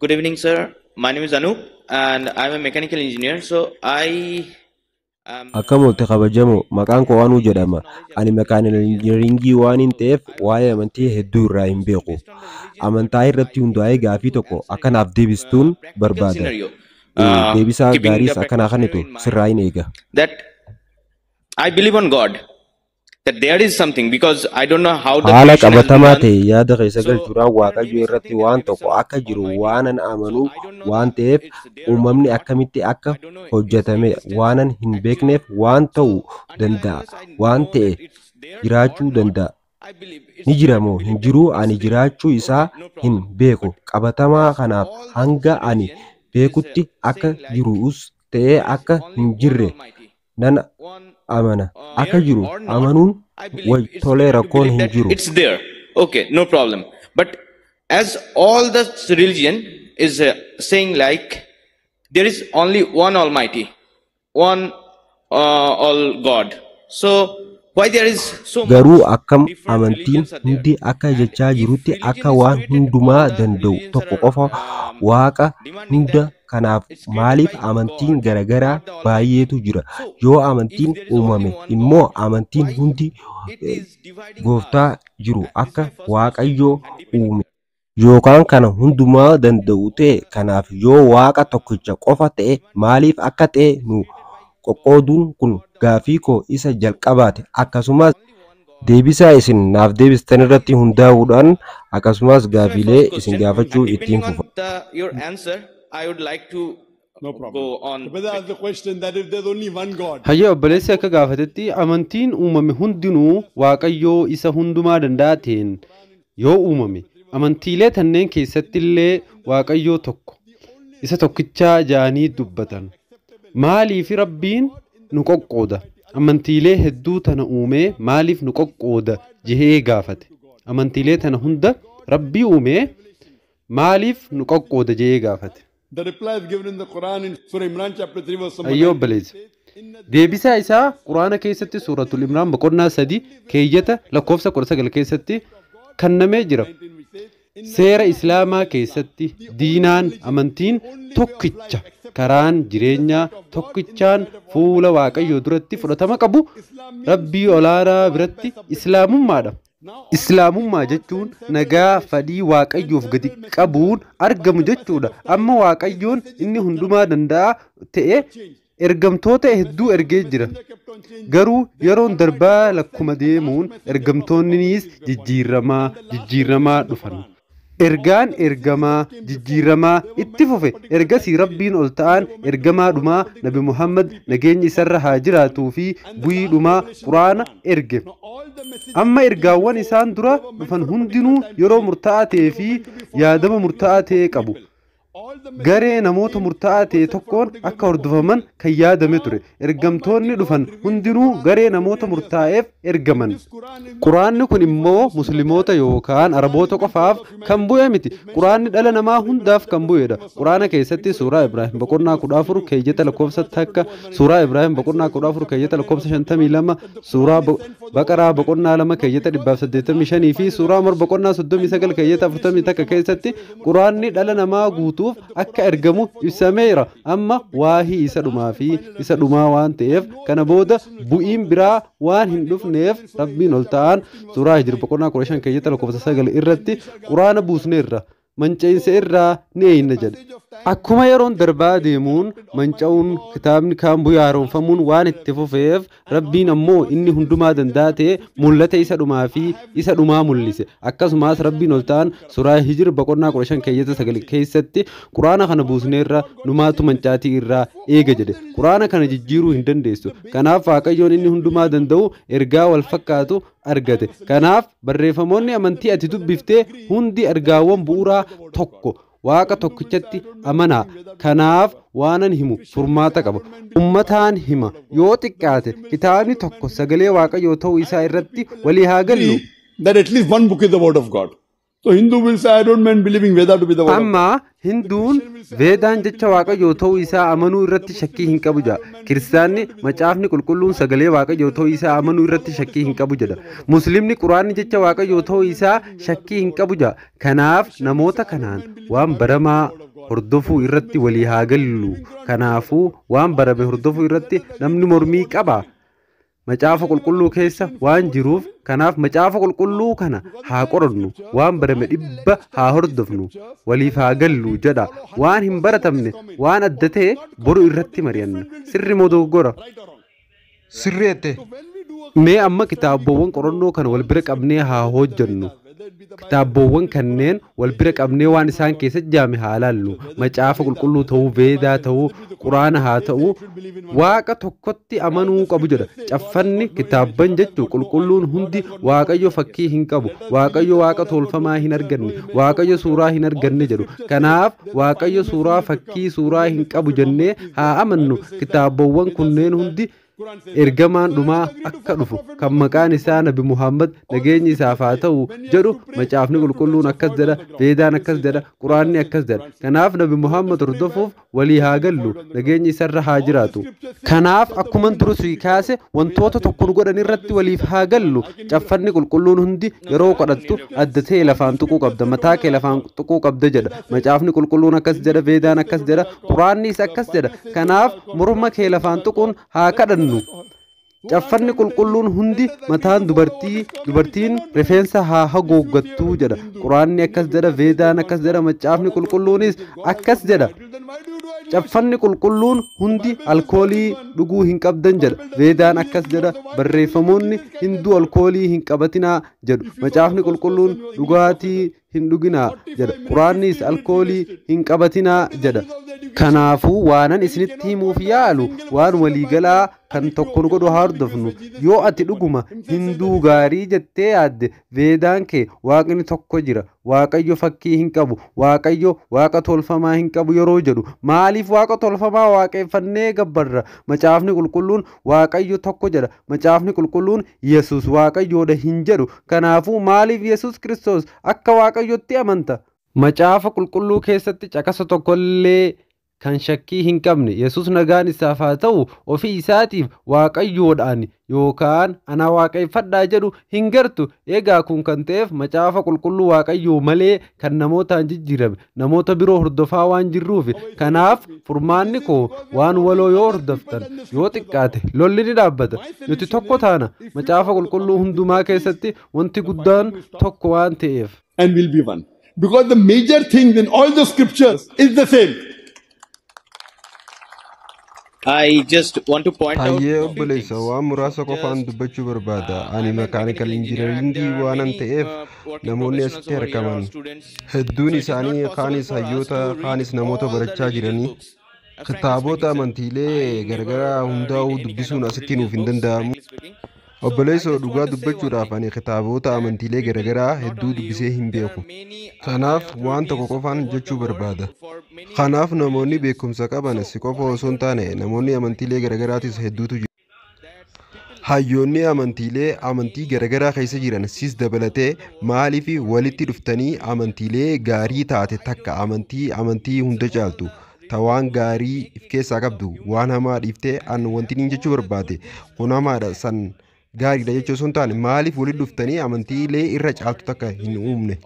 Good evening, sir. My name is Anup and I'm a mechanical engineer. So I am Akkam oolte kabajamoo, maqaan koo Anuu jedhama. Ani mechanical engineeringii waan hin ta'eef waa'ee amantii hedduu irraa hin beeku. Amantaa irratti hundaa'ee gaafii tokko akka naaf deebistuun barbaada. Scenario. Deebisaa Keeping the gaariis akka naa kennitu practical in mind sirraa hin eega. That I believe on God, that there is something, because I don't know how the Haala creation has been qabatamaa done. ta'e yaada keessa So galchuudhaan there may Waaqayyo be irratti something, there waan may be tokko some akka jiru almighty. waanan So amanuu I don't know waan that ta'eef it's there or uumamni not. Akkamitti akka I don't know its hojjetame existence waanan hin actually. beekneef waan So ta'uu until and danda'a. unless I Waan know ta'e that it's there or jiraachuu not, danda'a. I believe Ni it's jira I moo hin believe that jiruu it's ani there. Jiraachuu isaa Okay, no hin problem. beeku. But Qabatamaa as kanaaf all the hanga ani religion is beekutti akka saying like jiruus ta'ee there is akka only hin one jirre Almighty, nan one amana. Akka there jiru or not, amanuun I believe way it's tolee better to rakkoon believe hin that jiru. it's there. Okay, no problem. But as all the religion is saying like there is only one Almighty, one all God. So why there is so Garuu much akkam different amantiin religions are there? Hundi akka And jechaa if jirutti religion akka is waan created, hundumaa all the danda'u religions tokko are qofa Waaqa demanding hunda that kanaaf it's created maaliif by amantiin God, garagaraa not the Almighty. Baay'eetu jira? So Yoo if amantiin there is only uumame one immoo God, amantiin why hundi it is dividing gooftaa us? Jiru This is akka my first question. Waaqayyoo And depending uume yookaan kana hundumaa danda'u ta'e kanaaf yoo Waaqa tokkicha qofa ta'e maaliif akka ta'e nu qoqqooduun kun gaafii koo isa jalqabaate. Akkasumas deebisaa isin naaf deebistan irratti hundaa'uudhaan akkasumas This is my gaafiilee first isin question, gaafachuu and ittiin depending fufa. on your answer, I would like to No problem. Go on. The brother asked the question that if there's only one God, Hayyee, obboleessi akka gaafatetti amantiin uumame hundinuu Waaqayyoo isa hundumaa danda'a ta'een yoo uumame amantiilee tanneen keessatti illee Waaqayyoo tokko isa tokkichaa ja'anii dubbatan. Maaliif Rabbiin nu qoqqooda? Amantiilee hedduu tana uumee maaliif nu qoqqooda jehee gaafate. Amantiilee tana hunda Rabbii uumee maaliif nu qoqqooda jehee gaafate. The reply is given in the Quran in Surah Imran chapter 3 verse number Hayyee 9. obboleessa. Deebisaa isaa Quraana keessatti Suuratul Imraan boqonnaa 3 keeyyata lakkoofsa 19 keessatti kennamee jira. Seera Islaamaa keessatti diinaan amantiin tokkicha karaan jireenyaa tokkichaan fuula Waaqayyoo duratti fudhatama qabu Rabbii olaanaa biratti Islaamummaadha. Islaamummaa jechuun nagaa fedhii Waaqayyoof gadi qabuun argamu jechuudha. Amma Waaqayyoon inni hundumaa danda'a ta'e ergamtoota hedduu ergee jira. Garuu yeroon darbaa lakkuma deemuun ergamtoonnis jijjiiramaa jijjiiramaa dhufan. Ergaan ergamaa jijjiiramaa itti fufe. Ergasii Rabbiin ol ta'aan ergamaa dhumaa Nabi Muhammad nageenyi isarra haa jiraatuu fi bu'ii dhumaa Quraana erge. Amma ergaawwan isaan dura dhufan hundinuu yeroo murtaa'aa ta'ee fi yaadama murtaa'aa ta'e qabu. Garee namoota murtaa'aa ta'e tokkoon akka hordofaman kan yaadame ture. Ergamtoonni dhufan hundinuu garee namoota murtaa'eef ergaman. Quraanni kun immoo Musliimoota yookaan Araboota qofaaf kan bu'e miti. Quraanni dhala namaa hundaaf kan bu'edha. Quraana keessatti Suuraa Ibraahim boqonnaa 14 keeyyata lakkoofsa 1, Suuraa Ibraahim boqonnaa 14 keeyyata lakkoofsa 52, Suuraa Baqaraa boqonnaa 2 keeyyata 185 fi Suuraa Umar boqonnaa 39 keeyyata 41 keessatti Quraanni dhala namaa guutuuf akka ergamu ibsameera. Amma waahii isa dhumaa fi isa dhumaa waan ta'eef kana booda bu'iin biraa waan hin dhufneef Rabbiin ol ta'an Suuraa Hijir boqonnaa 15 keeyyata lakkoofsa 9 irratti Quraana buusneerra, manca'insa irraa ni eeyna jedhe. Akkuma yeroon darbaa deemuun manca'uun kitaabni kaan bu'ee haaromfamuun waan itti fufeef Rabbiin ammoo inni hundumaa danda'a ta'e mul'ata isa dhumaa fi isa dhumaa mul'ise. Akkasumas Rabbiin ol ta'an Suuraa Hijir boqonnaa 15 keeyyata 9 keessatti Quraana kana buusneerra, numaatu mancaatii irraa eega jedhe. Quraana kana jijjiiruu hin dandeessu. Kanaaf Waaqayyoon inni hundumaa danda'u ergaa wal fakkaatu argate. Kanaaf barreeffamoonni amantii ati dubbiftee hundi ergaawwan bu'uuraa tokko Waaqa tokkichatti amanaa. Kanaaf waanan himu furmaata qaba. Ummataan hima, yoo xiqqaate kitaabni tokko sagalee Waaqayyoo ta'uu isaa irratti walii haa gallu. That at least one book is the word of God. So Hindu will say, "I don't mind believing Veda to be the word of God." Amma Hinduun Veedaan jecha Waaqayyoo ta'uu isaa amanuu irratti shakkii hin qabu jedha. Kiristaanni Macaafni Qulqulluun sagalee Waaqayyoo ta'uu isaa amanuu irratti shakkii hin qabu jedha. Muslimni Quraanni jecha Waaqayyoo ta'uu isaa shakkii hin qabu jedha. Kanaaf namoota kanaan waan baramaa hordofuu irratti walii haa gallu. Kanaafuu waan barame hordofuu irratti namni mormii qaba. Macaafa qulqulluu keessa waan jiruuf, kanaaf macaafa qulqulluu kana haa qorannu, waan barame dhibba haa hordofnu, waliif haa gallu jedha. Waan hin baratamne, waan adda ta'e boru irratti mari'anna. Sirri moo dogoggora? Sirreette. Mee amma kitaabowwan qorannoo kana wal bira qabnee haa hojjennu. Kitaabowwan kanneen wal bira qabnee waan isaan keessatti jaame haa laallu. Macaafa qulqulluu ta'uu, Veedaa ta'uu, Quraana haa ta'uu, Waaqa tokkotti amanuu qabu jedha. Caffanni kitaabban jechuu qulqulluun hundi Waaqayyo fakkii hin qabu. Waaqayyo Waaqa tolfamaa hin arganne. Waaqayyo suuraa hin arganne jedhu. Kanaaf Waaqayyo suuraa fakkii suuraa hin qabu jennee haa amannu. Kitaabowwan kunneen hundi ergamaan dhumaa akka dhufu kan maqaan isaa Nabi Muhammad, nageenyi isaaf haa ta'u, jedhu. Macaafni qulqulluun akkas jedha, Veedaan akkas jedha, Quraanni akkas jedha. Kanaaf Nabi Muhammad hordofuuf walii haa gallu, nageenyi isarra haa jiraatu. Kanaaf akkuman dura kaase, wantoota tokko nu godhan irratti waliif haa gallu. Caffanni qulqulluun hundi yeroo kadhattu adda ta'e lafaan tuquu qabda, mataa kee lafaan tuquu qabda jedha. Macaafni qulqulluun akkas jedha, Veedaan akkas jedha, Quraannis akkas jedha. Kanaaf morma kee lafaan tuquun haa kadhannu. Caffanni qulqulluun hundi mataan dubartii, dubartiin rifeensa haa haguuggattuu jedha. Quraanni akkas jedha, Veedaan akkas jedha, macaafni qulqulluunis akkas jedha. Caffanni qulqulluun hundi alkoolii dhuguu hin qabdan jedha. Veedaan akkas jedha. Barreeffamoonni Hinduu alkoolii hin qabatinaa jedhu. Macaafni qulqulluun dhugaatii hin dhuginaa jedha. Quraannis alkoolii hin qabatinaa jedha. Kanaafuu waanan isinitti himuuf yaalu, waan waliigalaa kan tokko nu godhu haa hordofnu. Yoo ati dhuguma Hinduu gaarii jettee yaadde, Veedaan kee Waaqni tokko jira, Waaqayyo fakkii hin qabu, Waaqayyo Waaqa tolfamaa hin qabu yeroo jedhu, maaliif Waaqa tolfamaa waaqeffannee gabbarra? Macaafni qulqulluun Waaqayyo tokko jedha. Macaafni qulqulluun Yesus Waaqayyoodha hin jedhu. Kanaafuu maaliif Yesus Kiristoos akka Waaqayyotti amanta? Macaafa qulqulluu keessatti caqasa tokkollee kan shakkii hin qabne, Yesus, nagaan isaaf haa ta'u, ofii isaatiif Waaqayyoodhaan yookaan ana waaqeffadhaa jedhu hin gartu. Egaa kun kan ta'eef macaafa qulqulluu Waaqayyoo malee kan namootaan jijjiirame namoota biroo hordofaa waan jirruuf. Kanaaf furmaanni koo, waan waloo yoo hordoftan, yoo xiqqaate lolli ni dhaabbata. Nuti tokko taana, macaafa qulqulluu hundumaa keessatti wanti guddaan tokko waan ta'eef. And we'll be one. Because the major thing in all the scriptures is the same. I just want to point out Hayyee few obboleessa, things. waan muraasa qofaan dubbachuu barbaada. Ani mechanical engineeringii waanan ta'eef, namoonni asitti argaman hedduun isaanii kaanis hayyoota, kaanis namoota barachaa jiranii. Kitaabota amantiilee garagaraa hundaa'uu dubbisuun asitti nuuf hin danda'amu. Obboleessoo, dhugaa dubbachuudhaaf ani kitaabota amantiilee garagaraa hedduu dubbisee hin beeku. Kanaaf waan tokko qofaan jechuu barbaada. Kanaaf namoonni beekumsa qaban si qofa osoo hin taane namoonni amantiilee garagaraatis hedduutu jiru. Hayyoonni amantiilee amantii garagaraa keessa jiran sis dabalatee maaliif walitti dhuftanii amantiilee gaarii taate takka, amantii amantii hunda caaltu, ta waan gaarii of keessaa qabdu, waan hamaa dhiiftee, an wanti niin jechuu barbaade kun hamaadha, san gaariidha jechuu osoo hin taane, maaliif walitti dhuftanii amantiilee irra caaltu takka hin uumne?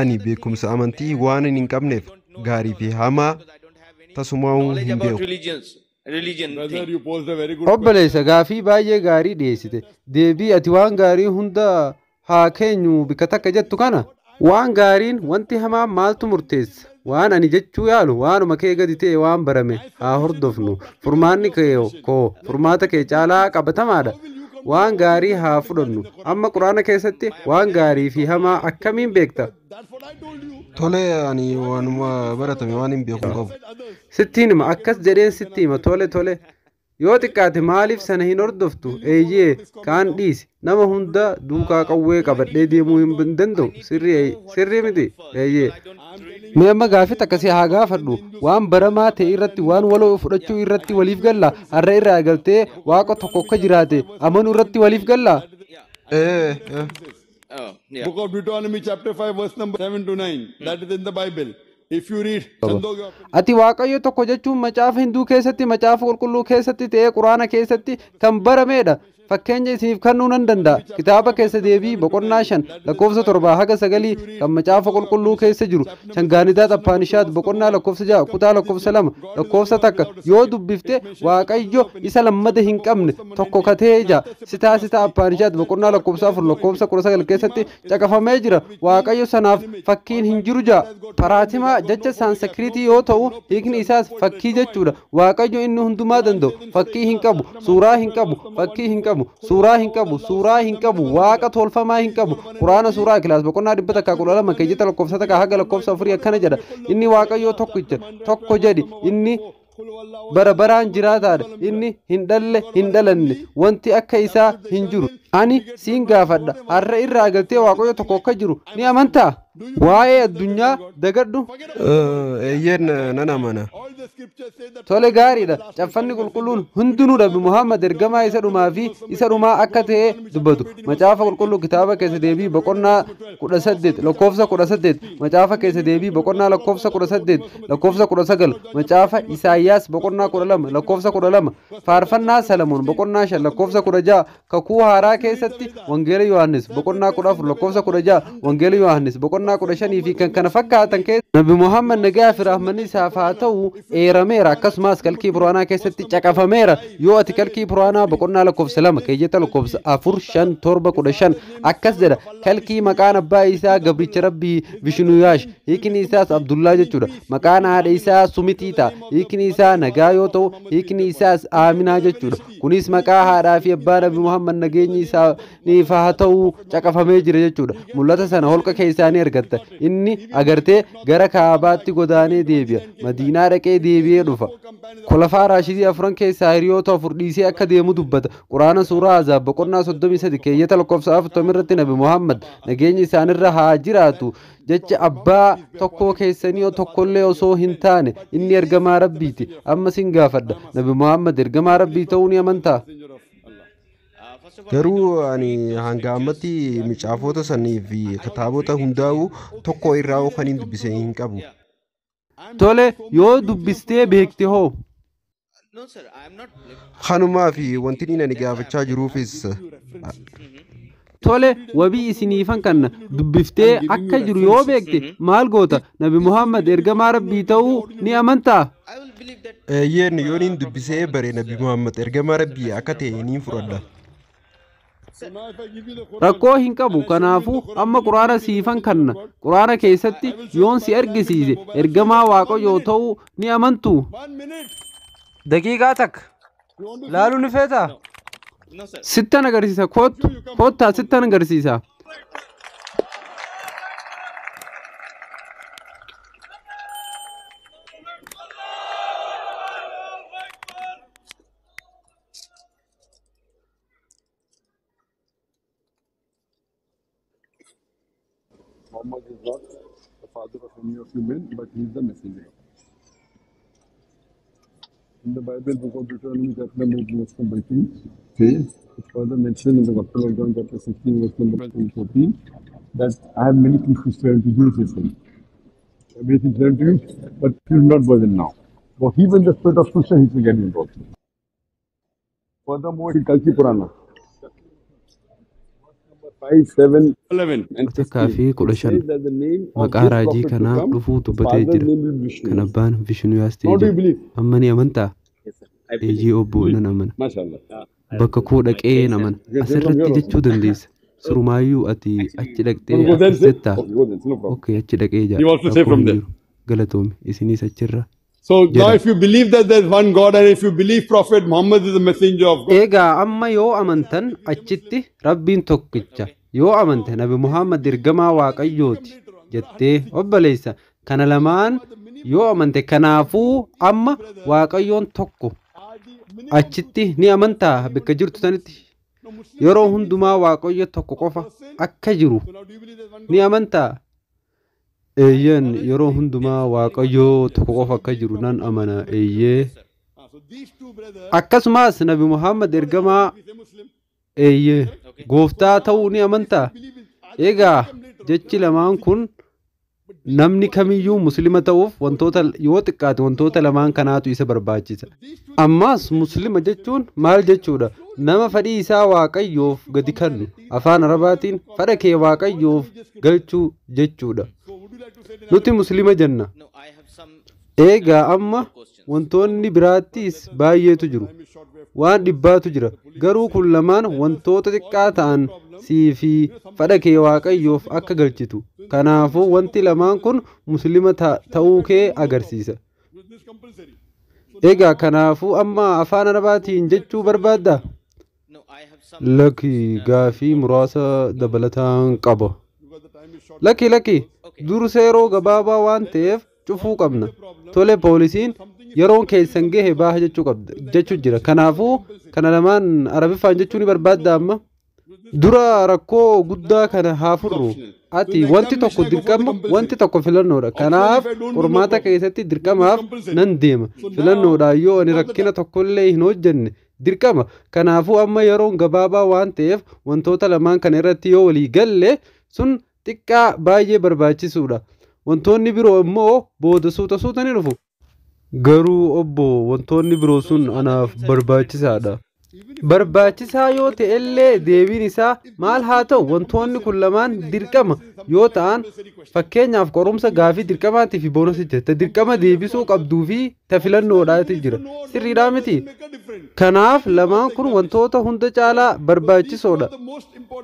Ani beekumsa amantii waan hin qabneef gaarii fi hamaa tasumaa Knowledge hin about beeku. religions, religion Brother, thing. you posed a very good Obboleessa, gaafii baay'ee gaarii dhiyeessite. Deebii ati waan gaarii hunda haa keenyu bikka takka jettu kana, waan gaariin wanti hamaa maaltu murteessa? Waan ani jechuu yaalu, waanuma kee gadi ta'e waan barame haa hordofnu. Furmaanni kee koo furmaata kee caalaa qabatamaadha. Waan gaarii haa fudhannu. Amma Quraana keessatti waan gaarii fi hamaa akkamiin beekta? Tole, ani waanuma baratame waan hin beeku hin qabu. Sittiin hima, akkas jedheen sitti hima. Tole, yoo xiqqaate maaliif sana hin hordoftu? Eeyyee, kaan dhiisi, nama hunda duukaa qawwee qabadhee deemuu hin danda'u. Sirrii, sirrii miti? Eeyyee. Mee amma gaafii akkasii haa gaafadhu. Waan baramaa ta'e irratti, waan waloo fudhachuu irratti waliif galla? Har'a irraa galtee Waaqa tokko akka jiraate amanuu irratti waliif galla? Ee. Oh, yeah. Book of Deuteronomy chapter 5 verse number 7 to 9. That is in the Bible. If you read Chandogya Ati Waaqayyo tokko jechuun macaafa Hinduu keessatti, macaafa qulqulluu keessatti ta'ee Quraana keessatti kan barameedha. Fakkeenya isiniif kennuu nan danda'a. Kitaaba keessa deebii boqonnaa 5 lakkoofsa 7 haga 9 kan macaafa qulqulluu keessa jiru. Shangaanidaa Upanishaad boqonnaa lakkoofsa 6 kutaa lakkoofsa 2 lakkoofsa 1 yoo dubbifte Waaqayyo isa lammata hin qabne tokko katee ija. Sitaa sitaa Upanishaad boqonnaa lakkoofsa 4 lakkoofsa 19 keessatti caqafamee jira. Waaqayyo sanaaf fakkiin hin jiru jaa. Paraatimaa jecha Saanskiriitii yoo ta'u hiikni isaas fakkii jechuudha. Waaqayyo inni hundumaa danda'u fakkii hin qabu, suuraa hin qabu, fakkii hin qabu, suuraa hin qabu, suuraa hin qabu, waaqa tolfamaa hin qabu. Quraana suuraa Ikilaas boqonnaa 112 keeyyata lakkoofsa 1 haga lakkoofsa 4 akkana jedha. Inni Waaqayyo tokkicha tokko jedhi. Inni bara baraan jiraataadha. Inni hin dhalle hin dhalanne, wanti akka isaa hin jiru. Ani siin gaafadha, har'a irraa galtee Waaqayyo tokko akka jiru ni amantaa? Waa'ee addunyaa dagadhu. Eeyyeen, nan amana. Tole, gaariidha. Caffanni qulqulluun hundinuu Nabi Muhammad ergamaa isa dhumaa fi isa dhumaa akka ta'e dubbatu. Macaafa qulqulluu kitaaba keessa deebii boqonnaa 18 lakkoofsa 18, macaafa keessa deebii boqonnaa lakkoofsa 18 lakkoofsa 19, macaafa Isaayyaas boqonnaa 12 lakkoofsa 12, faarfannaa Salamoon boqonnaa 5 lakkoofsa 16, kakuu haaraa keessatti Wangeela Yohaannis boqonnaa 14 lakkoofsa 16, Wangeela Yohaannis boqonnaa 15 fi kan kana fakkaatan keessa Nabi Muhammad nagaa fi rahmanni isaaf haa ta'u eerameera. Akkasumas kalkii Puraanaa keessatti caqafameera. Yoo ati kalkii Puraanaa boqonnaa lakkoofsa 2 keeyyata lakkoofsa 4 5 7 15 akkas jedha. Kalkii maqaan abbaa isaa gabricha Rabbii Vishnuyaash, hiikni isaas Abdullaa jechuudha. Maqaan haadha isaa Sumitii ta'a, hiikni isaa nagaa yoo ta'u hiikni isaas Aaminaa jechuudha. Kunis maqaa haadhaa fi abbaa Nabi Muhammad nageenyi isaaniif haa ta'u caqafamee jira jechuudha. Mul'ata sana holqa keessaa ni argatta. Inni agartee gara kaabaatti godaanee deebi'a, Madiinaa dhaqee deebi'ee dhufa. Kolafaa Raashidii afran keessaa hiriyoota afur dhiisee akka deemu dubbata. Quraana suuraa Azaab boqonnaa 33 keeyyata lakkoofsa 40 irratti Nabi Muhammad nageenyi isaanirra haa jiraatu jecha abbaa tokkoo keessanii tokkollee osoo hin taane inni ergamaa Rabbiiti. Amma sin gaafadha, Nabi Muhammad ergamaa Rabbii ta'uu ni amantaa? Garuu ani hanga ammatti micaafota sanii fi kitaabota hundaa'u tokko irraa kan hin dubbise hin qabu. Tole, yoo dubbistee beekte hoo? Kanumaa fi wanti inni ani gaafachaa jiruufis. Tole, wabii isiniifan kanna. Dubbiftee akka jiru yoo beekte maal goota? Nabi Muhammad ergamaa Rabbii ta'uu ni amantaa? Eeyyeen, yoon hin dubbisee bare Nabi Muhammad ergamaa Rabbii akka ta'e niin fudhadha. Rakkoo hin qabu. Kanaafuu amma Quraana siifan kanna. Quraana keessatti yoon si argisiise ergamaa Waaqayyoo ta'uu ni amantu? Daqiiqaa takka laaluu ni feetaa? Sittan agarsiisa, kottu, kottaa, sittan agarsiisa. Muhammad is not the father of any of you men, but he is the messenger. In the Bible, book of Deuteronomy, chapter number 8, verse number 18, says, it's further mentioned in the Gospel of John, chapter 16, verse number 14, that I have many things to say unto you, he says. Everything to say unto you, but you will not burden now. For he when the spirit of truth, he will get involved. Furthermore, in Kalki Purana, 5, 7, 11 and Takkaa fi 15 maqaa raajii kanaa dhufuu dubbatee jira. Kan abbaan Vishnuyaas ta'e jira. Amma ni amantaa? Eeyyee obbo, nan amana. Bakka koo dhaqee amana. Asirratti jechuu dandeessa. Surumaayyuu ati achi dhaqxee akkas jettaa? Okay, achi dhaqee jira. Rakkoo hin jiru. Galatoomi, isinis achirra. So now if you believe that there is one God and if you believe Prophet Muhammad is the messenger of God. Egaa amma yoo amantan achitti Rabbiin tokkicha yoo amante Nabi Muhammad ergamaa Waaqayyooti jettee, obboleessa, kana lamaan yoo amante, kanaafuu amma Waaqayyoon tokko achitti ni amantaa? Bakka jirtu sanitti yeroo hundumaa Waaqayyo tokko qofa akka jiru ni amantaa? Eeyyeen, yeroo hundumaa Waaqayyo tokko qofa akka jiru nan amana, eeyyee. Akkasumas Nabi Muhammad ergamaa, eeyyee, gooftaa ta'uu ni amantaa? Egaa jechi lamaan kun namni kamiyyuu muslima ta'uuf wantoota yoo xiqqaate wantoota lamaan kanaatu isa barbaachisa. Ammas muslima jechuun maal jechuudha? Nama fedhii isaa Waaqayyoof gadi kennu, afaan Arabaatiin fedha kee Waaqayyoof galchuu jechuudha. Nuti Musliima jenna. No, I have some Eegaa amma wantoonni biraattis baay'eetu jiru. Waan dhibbaatu jira. Garuu kun lamaan wantoota xiqqaa ta'an sii fi fedha kee Waaqayyoof akka galchitu. Kanaafuu wanti lamaan kun Musliima ta'uu kee agarsiisa. Egaa kanaafuu amma afaan Arabaatiin jechuu barbaaddaa? No, I have some Lakki, gaafii muraasa dabalataan qaba. Lakki, lakki, dursa yeroo gabaabaa waan ta'eef cufuu qabna. Tole, poolisiin yeroon keessan gahe baaha jechuu qabda jechuu jira. Kanaafuu kana lamaan Arabiffaan jechuu ni barbaadda amma? Dura rakkoo guddaa kana haa furru. Ati wanti tokko dirqama, wanti tokko filannoodha. Kanaaf qormaata keessatti dirqamaaf nan deema. Filannoodhaan yoo ani rakkina tokkollee hin hojjenne dirqama. Kanaafuu amma yeroon gabaabaa waan ta'eef wantoota lamaan kana irratti yoo walii galle sun xiqqaa baay'ee barbaachisuudha. Wantoonni biroo immoo booda suuta suuta ni dhufu. Garuu obbo, wantoonni biroo sun anaaf barbaachisaadha. Barbaachisaa yoo ta'ellee deebiin isaa maal haa ta'u, wantoonni kun lamaan dirqama yoo ta'an, fakkeenyaaf qorumsa gaafii dirqamaatii fi boonasii jira. Ta dirqama deebisuu qabduu fi ta filannoodhaati jira. Sirriidhaa miti? Kanaaf lamaan kun wantoota hunda caalaa barbaachisoodha.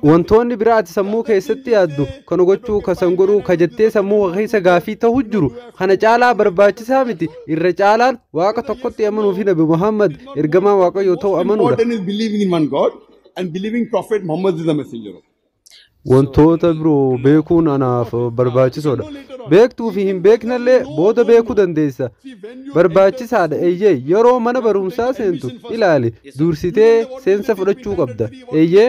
Wantoonni biraa ati sammuu keessatti yaaddu kana gochuu kasan godhuu ka jettee sammuu keessa gaafii ta'u jiru kana caalaa barbaachisaa miti. Irra caalaan Waaqa tokkotti amanuu fi Nabi Muhammad ergamaa Waaqayyoo ta'u amanuudha. Important is believing in one God and believing Prophet Muhammad is the messenger of. Wantoota biroo beekuun anaaf barbaachisoodha. Beektuu fi hin beeknellee booda beekuu dandeessa. Barbaachisaadha, eeyyee. Yeroo mana barumsaa seentu ilaali, dursitee seensa fudhachuu qabda. Eeyyee,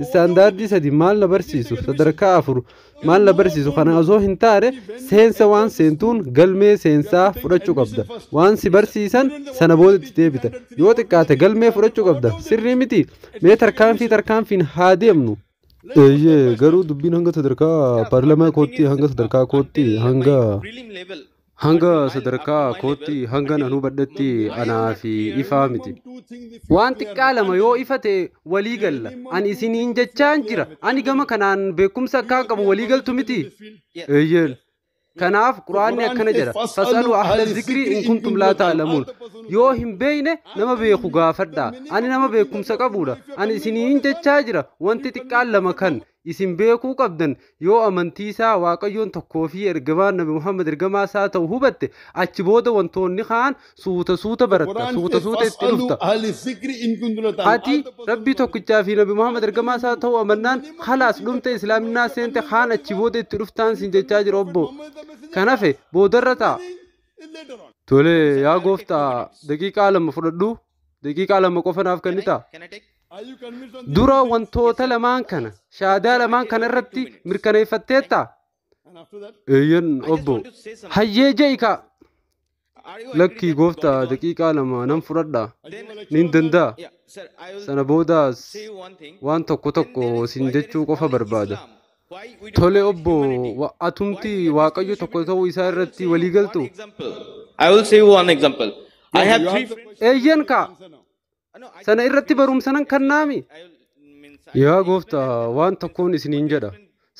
istaandaardii 3 maal na barsiisu, sadarkaa 4 maal na barsiisu kana osoo hin taane, seensa waan seentuun galmee seensaa fudhachuu qabda. Waan si barsiisan sana booda itti deebita. Yoo xiqqaate galmee fudhachuu qabda. Sirrii miti? Mee tarkaanfii tarkaanfiin haa deemnu. Eeyyee, garuu dubbiin hanga sadarkaa paarlaamaa kootti, hanga sadarkaa kootti, hanga prelim level hanga sadarkaa kootti, hanga nan hubadhetti anaa fi ifaa miti. Waan xiqqaa lama yoo ifa ta'e walii galla. Ani isiniin jechaan jira. Ani gama kanaan beekumsa akkaan qabu walii galtu miti. Eeyyeen. Kanaaf Quraanni akkana jedha: فاسألوا أهل الذكر إن كنتم لا تعلمون. Yoo hin beekne nama beeku gaafadhaa. Ani nama beekumsa qabudha. Ani isiniin jechaa jira. Wanti xiqqaan lama kan isin beekuu qabdan, yoo amantii isaa Waaqayyoon tokkoo fi ergamaan Nabi Muhammad ergamaa isaa ta'u hubatte, achi booda wantoonni kaan suuta suuta baratta, suuta suuta itti dhufta. أهل الذكر إن كنتم لا تعلمون. Ati Rabbii tokkichaa fi Nabi Muhammad ergamaa isaa ta'u amannaan khalaas, dhumte, islaaminaa seente. Kaan achi booda itti dhuftaan sin jechaa jira, obbo. Kan hafe boodarra ta'a. Tole yaa gooftaa, daqiiqaa 2 fudhadhu, daqiiqaa 2 qofa naaf kennitaa? Can I take? Are you convinced on this? Dura wantoota lamaan kana, shaadaa lamaan kana irratti mirkaneeffatteetta? And after that, Eeyyan obbo. Want to say something. Hayyee, je'ika. Are you Lakkii gooftaa, daqiiqaa 2 nan fudhadha. Nin danda'a. Yeah, sir, I will Sana boodaas say one thing. waan tokko tokko sin jechuu qofa barbaada. Why we don't Tole call it obbo, humanity? atumti Waaqayyo tokko ta'uu isaa irratti walii galtu? Example. I will say one example. I have you three have the friends. Eeyyan kaa. answer now. No, I, Sana irratti barumsa nan kennaami. I will means I Yaa gooftaa, waan tokkoon isiniin jedha.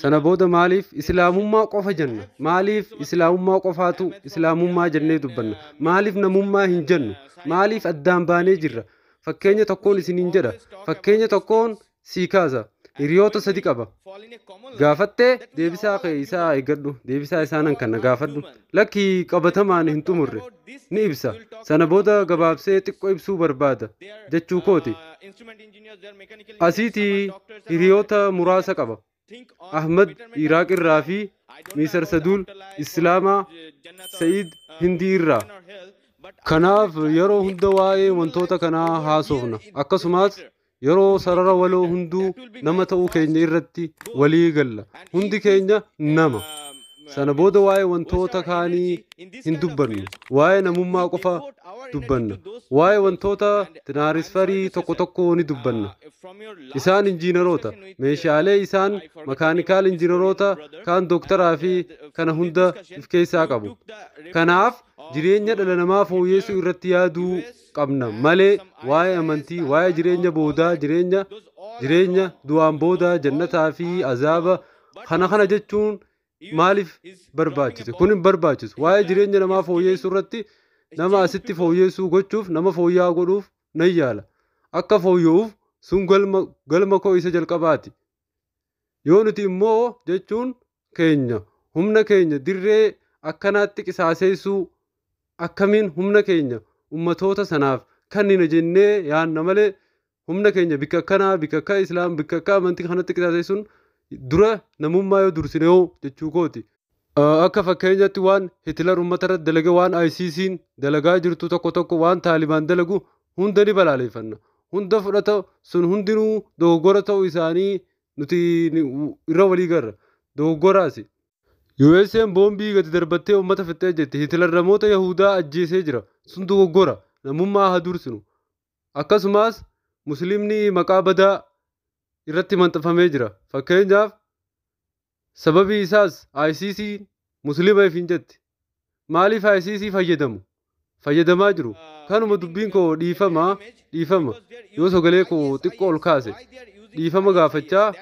Sana booda maaliif islaamummaa qofa jenna? Maaliif islaamummaa qofaatu islaamummaa jennee dubbanna? Maaliif namummaa hin jennu? Maaliif addaan baanee jirra? Fakkeenya tokkoon isiniin jedha. Fakkeenya tokkoon sii kaasa. Hiriyoota sadi qaba. fall in a common Gaafattee deebisaa kee isaa eeggadhu. Deebisaa isaanan kana gaafadhu. Lakkii, qabatamaan hin xumurre. Ni ibsa. Sana booda gabaabsee xiqqoo ibsuu barbaada. Jechuu kooti. Instrument engineers, they are mechanical Asiitii hiriyoota muraasa qaba. think on Ahmad Iraaq irraa fi Miisar Saduul Islaamaa, Sa'iid Hindii irraa. or hell, but Kanaaf yeroo hunda waa'ee wantoota kanaa haasofna. Akkasumas yeroo sarara waloo hunduu nama ta'uu keenya irratti walii galla. Hundi keenya nama. Sana booda waa'ee wantoota kaanii hin dubbannu. Waa'ee namummaa qofa dubbanna. Waa'ee wantoota tiraanisfarii tokko tokko ni dubbanna. Isaan injiinaroota, meeshaalee isaan makaanikaal injiinaroota, kaan dooktaraa fi kana hunda of keessaa qabu. Kanaaf jireenya dhala namaa fooyyessuu irratti yaaduu qabna malee waa'ee amantii, waa'ee jireenya boodaa, jireenya du'aan boodaa, jannataa fi azaaba kana jechuun maaliif barbaachise? Kun hin barbaachisu. Waa'ee jireenya namaa fooyyessuu irratti nama asitti fooyyessuu gochuuf, nama fooyya'aa godhuuf nan yaala. Akka fooyya'uuf sun galma koo isa jalqabaati. Yoo nuti immoo jechuun keenya humna keenya dirree akkanaatti qisaaseessuu, akkamiin humna keenya ummatoota sanaaf kennina jennee yaanna malee humna keenya bikka akkanaa, bikka akka islaam, bikka akka amantii kanatti qisaaseessuun dura namummaa yoo dursine hoo jechuu kooti. Akka fakkeenyaatti waan Hitler uummata irratti dalage, waan ICC'n dalagaa jirtu tokko tokko, waan Taalibaan dalagu hunda ni balaaleffanna. Hunda fudhata sun hundinuu dogoggora ta'uu isaanii nuti irra walii garra. Dogoggoraasi. USA'n boombii gadi darbattee uummata fixxee jirti. Hitler namoota Yahudaa ajjeesee jira. Sun dogoggora. Namummaa haa dursinu. Akkasumas Musliimni maqaa badaa irratti maxxanfamee jira. Fakkeenyaaf sababii isaas ICC Musliima ifiin jetti. Maaliif ICC fayyadamu? Fayyadamaa jiru. Kanuma dubbiin koo dhiifama. Yoo sagalee koo xiqqoo ol kaase dhiifama gaafachaa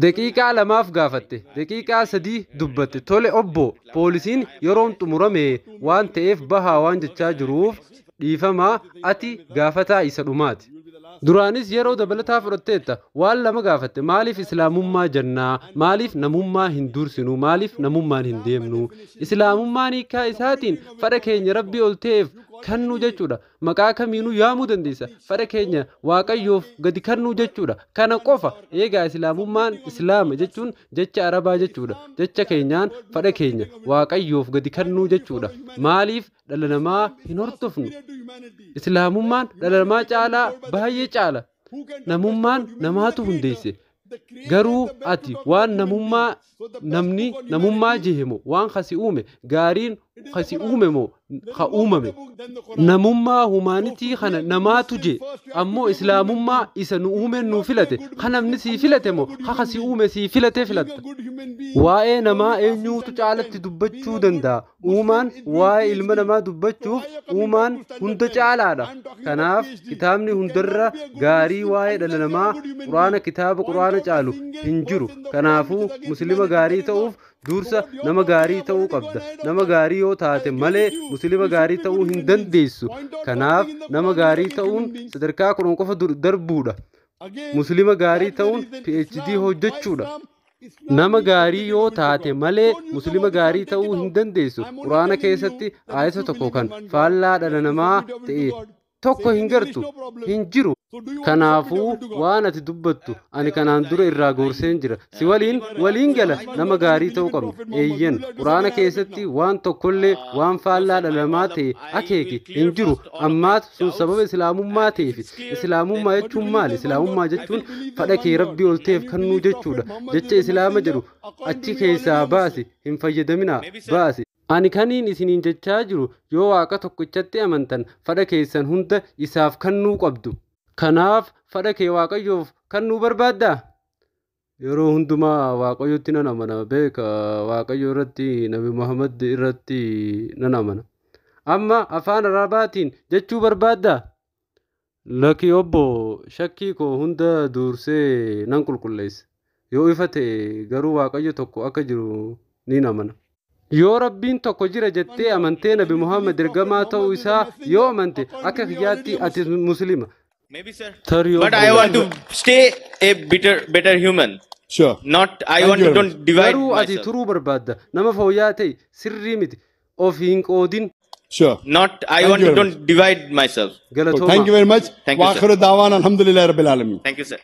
daqiiqaa 2 gaafatte, daqiiqaa 3 dubbatte. Tole obbo, poolisiin yeroon xumurame waan ta'eef bahaa waan jechaa jiruuf dhiifama, ati gaafataa isa dhumaati. Duraanis yeroo dabalataa fudhatteetta. Waan 2 gaafatte. Maaliif islaamummaa jennaa? Maaliif namummaa hin dursinu? Maaliif namummaan hin deemnu? Islaamummaan hiikaa isaatiin fedha keenya Rabbii ol ta'eef kennuu jechuudha. Maqaa kamiinuu yaamuu dandeessa. Fedha keenya Waaqayyoof gadi kennuu jechuudha. Kana qofa. Eegaa islaamummaan islaama jechuun jecha Arabaa jechuudha. Jecha keenyaan fedha keenya Waaqayyoof gadi kennuu jechuudha. Maaliif dhala namaa hin hordofnu? Islaamummaan dhala namaa caalaa baay'ee caala. Namummaan namaatu hundeesse. Garuu ati waan namummaa namni namummaa jehemo waan kasi uume gaariin kasi uume moo ka uumame namummaa humaanitii kana namaatu je, ammoo islaamummaa isa nu uumeen nuu filate ka namni sii filate moo ka kasi uume sii filate filatta. Waa'ee namaa eenyuutu caalatti dubbachuu danda'a? Uumaan waa'ee ilma namaa dubbachuuf uumaan hunda caalaadha. Kanaaf kitaabni hundarra gaarii waa'ee dhala namaa Quraana, kitaaba Quraana caalu hin jiru. Kanaafuu Muslima gaarii ta'uuf dursa nama gaarii ta'uu qabda. Nama gaarii yoo taate malee Muslima gaarii ta'uu hin dandeessu. Kanaaf nama gaarii ta'uun sadarkaa 10 qofa darbuudha. Muslima gaarii ta'uun PhD hojjechuudha. Nama gaarii yoo taate malee Muslima gaarii ta'uu hin dandeessu. Quraana keessatti aayata tokko kan faallaa dhala namaa ta'e tokko hin gartu, hin jiru. Kanaafuu waan ati dubbattu ani kanaan dura irraa gorseen jira. Si waliin gala nama gaarii ta'uu qabna. Eeyyan Quraana keessatti waan tokkollee waan faallaa dhala namaa ta'e akeeki hin jiru. Ammaas sun sababa islaamummaa ta'eef. Islaamummaa jechuun maali? Islaamummaa jechuun fedha kee Rabbii ol ta'eef kennuu jechuudha. Jecha islaama jedhu achi keessaa baasi, hin fayyadaminaa baasi. Ani kaniin isiniin jechaa jiru yoo Waaqa tokkichatti amantan fedha keessan hunda isaaf kennuu qabdu. Kanaaf fedha kee Waaqayyoof kennuu barbaaddaa? Yeroo hundumaa Waaqayyotti nan amana. Beeka, Waaqayyo irratti, Nabi Muhammad irratti nan amana. Amma afaan Arabaatiin jechuu barbaaddaa? Lakki obbo, shakkii koo hunda dursee nan qulqulleessa. Yoo ifa ta'e garuu Waaqayyo tokko akka jiru ni amana. Yoo Rabbiin tokko jira jettee amantee Nabi Muhammad ergamaa ta'uu isaa yoo amante akka kiyyaatti ati Muslima. Maybe sir. Tarii But I want to stay a better human. Sure. Not I Thank want you to very don't divide Garuu ati myself. turuu barbaadda. Nama fooyya'aa ta'e sirrii miti. Of hin qoodin. Sure. Not I Thank want you to very don't divide myself. Galatooma. Thank you very much. Thank you, sir. Wa akhiru da'wana alhamdulillahi rabbil alamin. Thank you, sir.